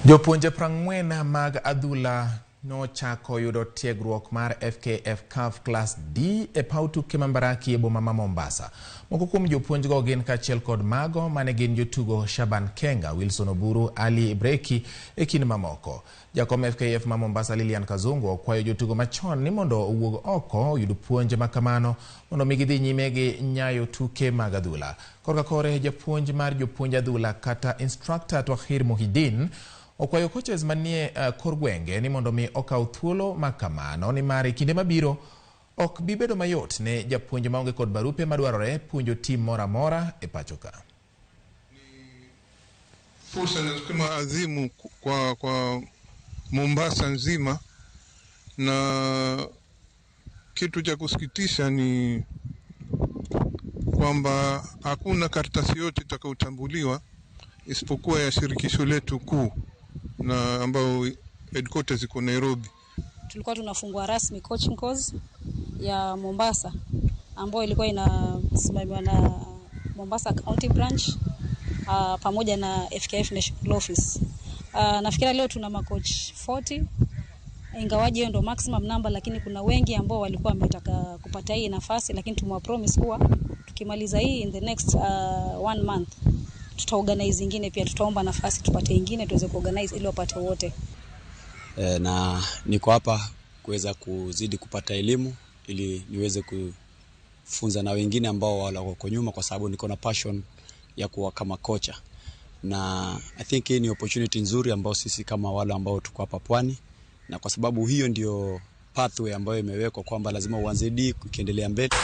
Jopuonje 40 mag adhula nochako yudo tiegruok mar FKF CAF Class D e paw tuke ma Mbaraki e boma ma Mombasa. Moko kuom jopuonjgo gin kaachiel kod mago mane gin jotugo Shaban Kenga, Wilson Oburu, Ali Breki e kind mamoko. Jakom FKF ma Mombasa Lilian Kazungu okwayo jotugo machon ni mondo owuog oko oyud puonj ma kamano mondo mi gidhi nyime gi nyayo tuke mag adhula. Korka kore japuonj mar jopuonj adhula kata instructor Twahir Muhidin okwayo coaches manie kor gwenge ni mondo mi okaw thuolo ma kamano nimar e kinde mabiro ok bi bedo mayot ne japuonj maonge kod barupe madwarore puonjo tim moro amora e pacho ka. Fursa kama adhimu kwa Mombasa nzima, na kitu cha kusikitisha ni kwamba hakuna karatasi yote itakayotambuliwa isipokuwa ya shirikisho letu kuu na ambayo headquarters iko Nairobi. Tulikuwa tunafungua rasmi coaching course ya Mombasa ambayo ilikuwa inasimamiwa na Mombasa County Branch pamoja na FKF National Office. Nafikiri leo tuna macoach 40, ingawaje hiyo ndo maximum number, lakini kuna wengi ambao walikuwa wametaka kupata hii nafasi, lakini tumewa promise kuwa tukimaliza hii in the next 1 month tutaorganize ingine pia, tutaomba nafasi tupate ingine tuweze kuorganize ili wapate wote. Na niko hapa kuweza kuzidi kupata elimu ili niweze kufunza na wengine ambao wala wako nyuma, kwa sababu niko na passion ya kuwa kama kocha, na I think hii ni opportunity nzuri ambao sisi kama wale ambao tuko hapa pwani, na kwa sababu hiyo ndio pathway ambayo imewekwa kwamba lazima uanze D ukiendelea mbele.